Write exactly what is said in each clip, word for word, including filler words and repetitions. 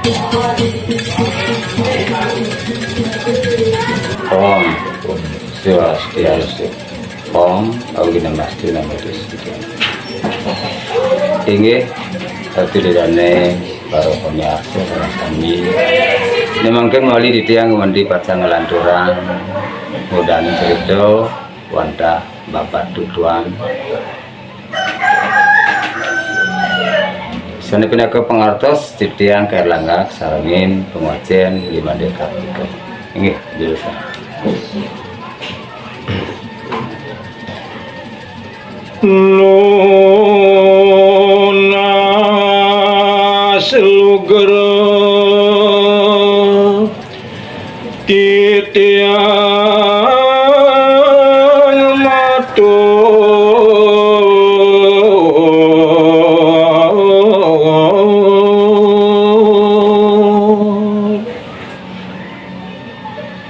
Om Swastiastu. Om Awighnam Astu Namo Tassa. Inggih, sadaya para pamirsa sareng sami. Né mangkin malih titiang ngendi pacang nglanturang modalé carita wantah babad tutuan. Sané pinaka pangertos titiang K R Langak sarengin pangwacén Limandé Kartika. Inggih, jero. Nunas lugra titiang matur.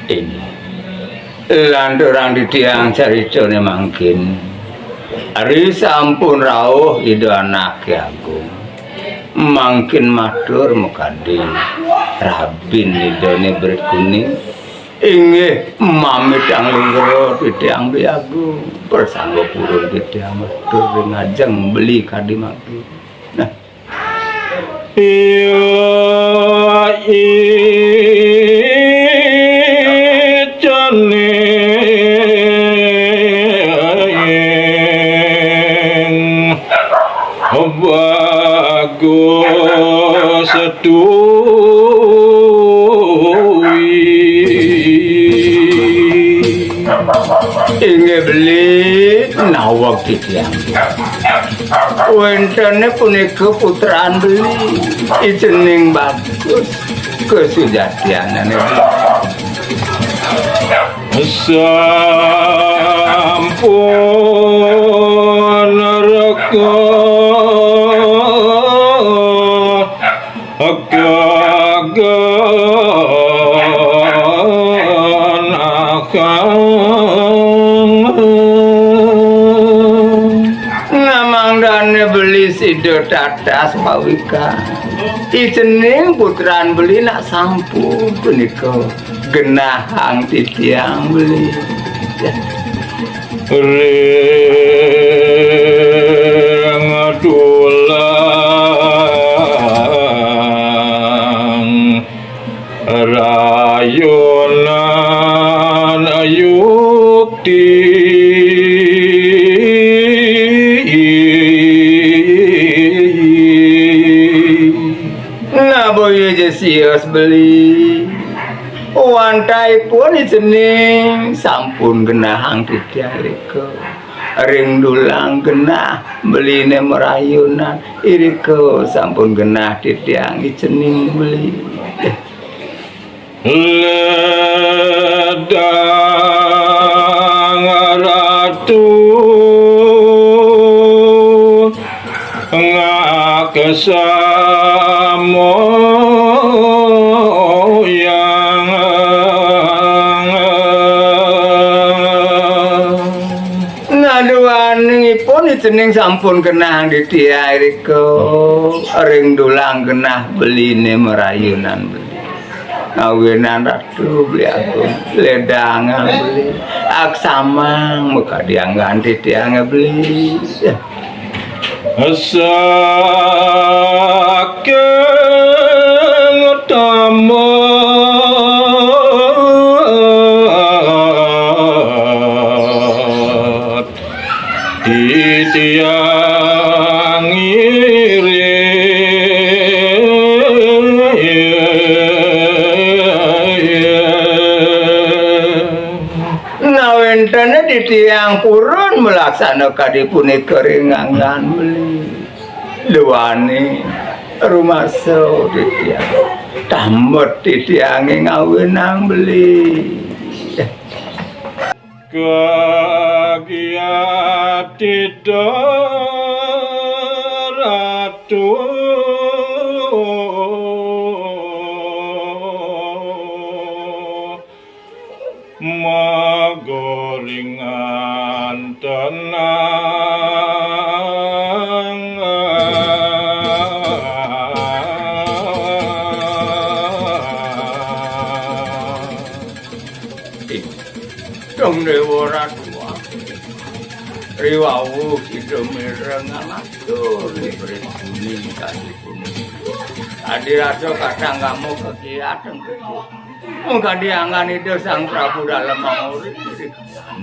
Inggih. Lanturang titiang caritané mangkin. Ari sampun rauh Ida Anaké Agung. Mangkin matur makadi rabin Idané Brit Kuning. Inggih, mamitang lugra titiang Bli Agung. Prasangga purun titiang matur ring ajeng beli kadi mangkin. Nah, iya, icaning bagus tui. Inggih beli naweg titiang. Wénten punika putran beli, icening bagus kasujatiané. Sampun reka Namang dané beli sida tatas pawikan. Icening putran beli nak sampun punika genahang titiang beli. Ring tulang rayunan yukti. Nah, boya ja sios beli. Wantahipun icening sampun genahang titiang rika. Ring dulang genah beliné marayunan, irika sampun genah titiang icening beli. Ledang ratu ngakasama. Nah, duaningipun icening sampun genah titiang rika ring dulang genah beliné marayunan beli. Ngawinan ratu beli agung, ledangan beli, aksamang makadi anggan titiang beli. Saking tamat titiang ngiring. Nah, wénten titiang purun malaksana kadi punika ring anggan beli. Duaning rumasa titiang. Tambet titiangé ngawinang beli. Kagiat Ida Ratu. Magoringan tenang. Sang Déwa Ratu, riwau sida mireng ngatur ring Brit Kuning kadi punika. Kadi rasa katang kamu kagiatan ketu. Mung kadi anggan Ida Sang Prabu Dalem Manguri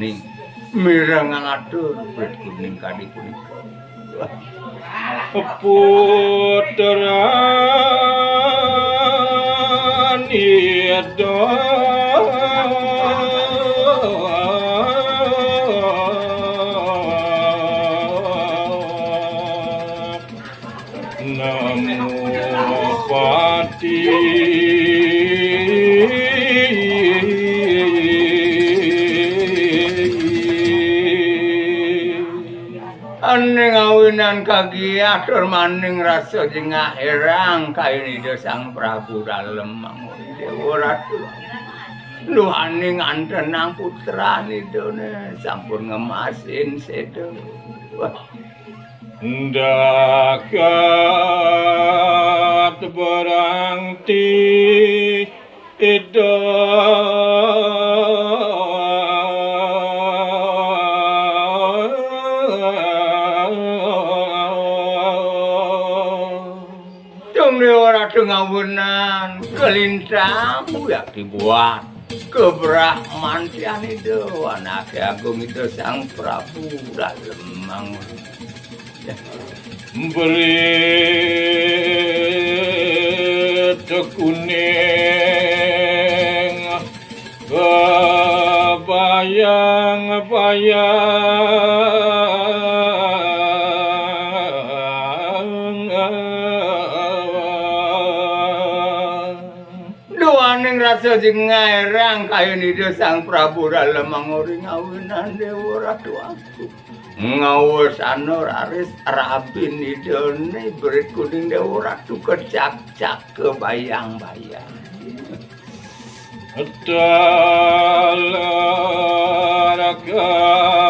ning mireng ngatur Brit Kuning kadi punika. Putran Ida Namo Pati. Aning awinan kagiah tur maning rasa jengah hérang kayun Ida Sang Prabu Dalem Manguri Déwa Ratu. Duaning antenang putran Idané sampun ngemasin séda. Wah. Dakat berangti Ida. Tung Déwa Ratu ngawinan kalintang yakti buat kabrahmantian Ida, anaké agung Ida Sang Prabu Dalem Manguri. Brit Kuning kebayang-bayang. Duaning rasa jengah hérang kayun Ida Sang Prabu Dalem Manguri ngawinan Déwa Ratu Agung. Ngawasana raris rabin Idané Brit Kuning Déwa Ratu kecak-cak kabayang-bayang. Taler katundung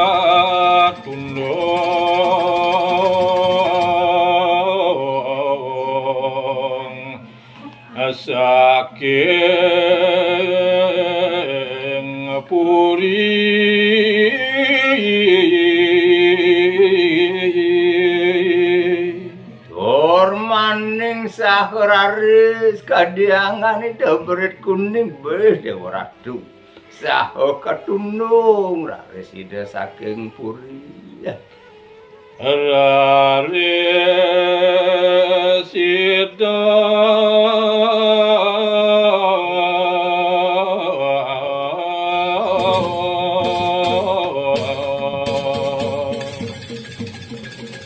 saking puri. Tur maning saha raris kadi anggan Ida Brit Kuning, béh Déwa Ratu. Saha katundung raris Ida saking puri. Raris Ida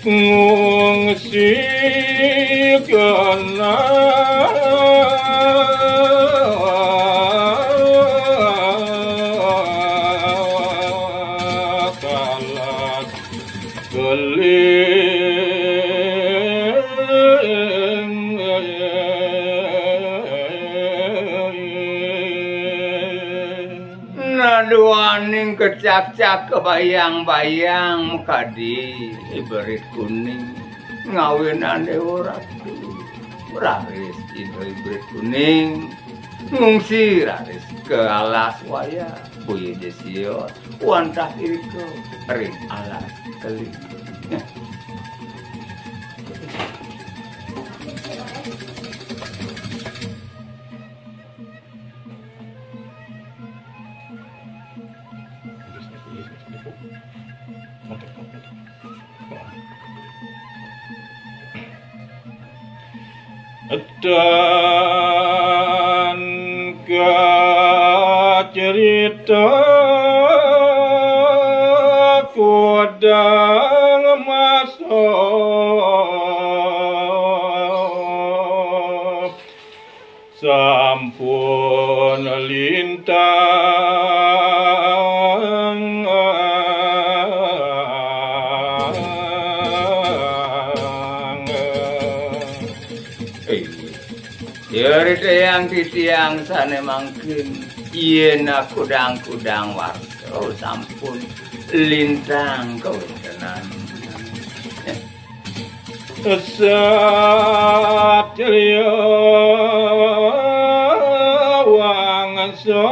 ngungsi genah kalas keling. Naduaning kecak-cak kabayang-bayang makadi Brit Kuning ngawinan Déwa Ratu. Raris Ida Brit Kuning ngungsi raris ka alas wayah, boya ja sia wantah irika ring alas keling. Dan kacerita kudang masa sampun lintang. Eh, critayang titiang sané mangkin, yén kudang-kudang warsa sampun lintang kawéntenan. Satriya wangsa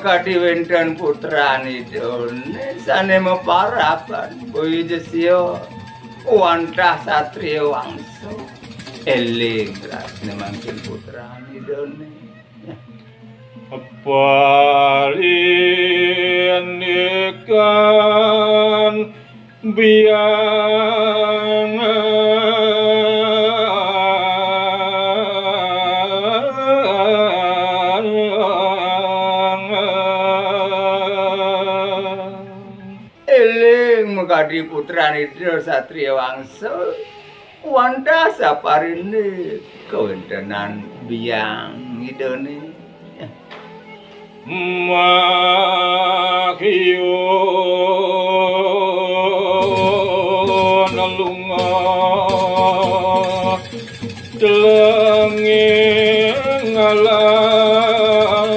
Kadi wénten putran idané sané maparaban, boya jesya wantah satriya wangsa. Éling rasané mangkin putran idané. Parindikan biang. Éling makadi putran Ida satriya wangsa, wantah saparindik kawéntenan biang Idané. Mahyun lunga telenging alas.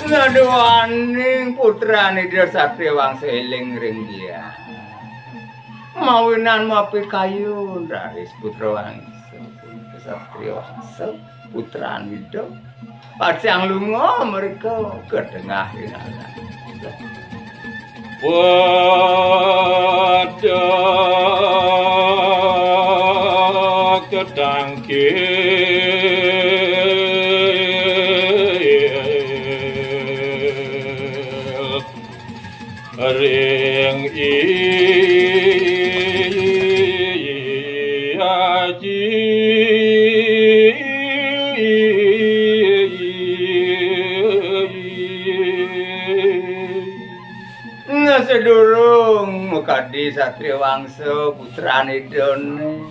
Ngaduaning putran Ida Satria Wangsa éling ring Diah. Mawinan mapikayun raris putra wangsa, punika Satria Wangsa, putran Ida. Pacang lunga mrika ka tengahing alas. Pada ketangkil ring i aji. Nah, sadurung makadi Satria Wangsa putran Idané,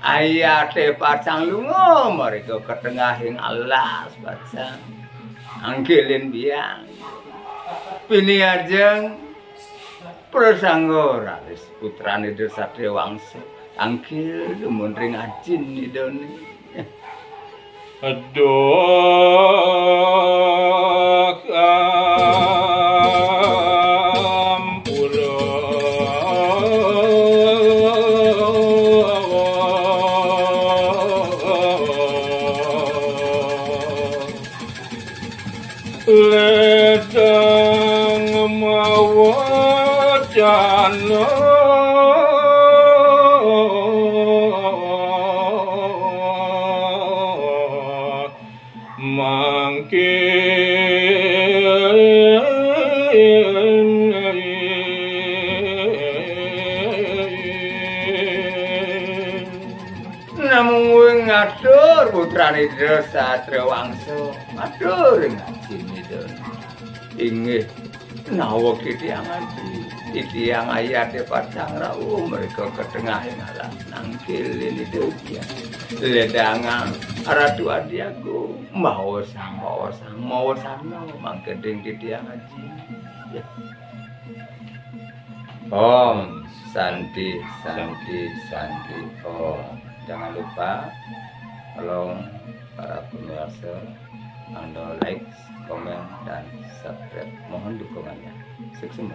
ayaté pacang lunga mrika ka tengahing alas pacang angkilin biang. Pinih ajeng prasangga raris putran Ida Satria Wangsa angkil dumun ring ajin Idané. Aduh, ampura. Ledang mawacana mangkin. Namung ngatur putran Ida Satria Wangsa, matur ring ajin Ida. Inggih, naweg titiang aji. Titiang ayaté pacang rauh mrika ka tengahing alas nangkilin Ida Hyang. Ledangang Ratu Adi Agung, maosang, maosang, maosana mangkin ring titiang aji. Om Santi, Santi, Santi Om. Jangan lupa, tolong para pemirsa, anda like, komen, dan subscribe. Mohon dukungannya. Sukses.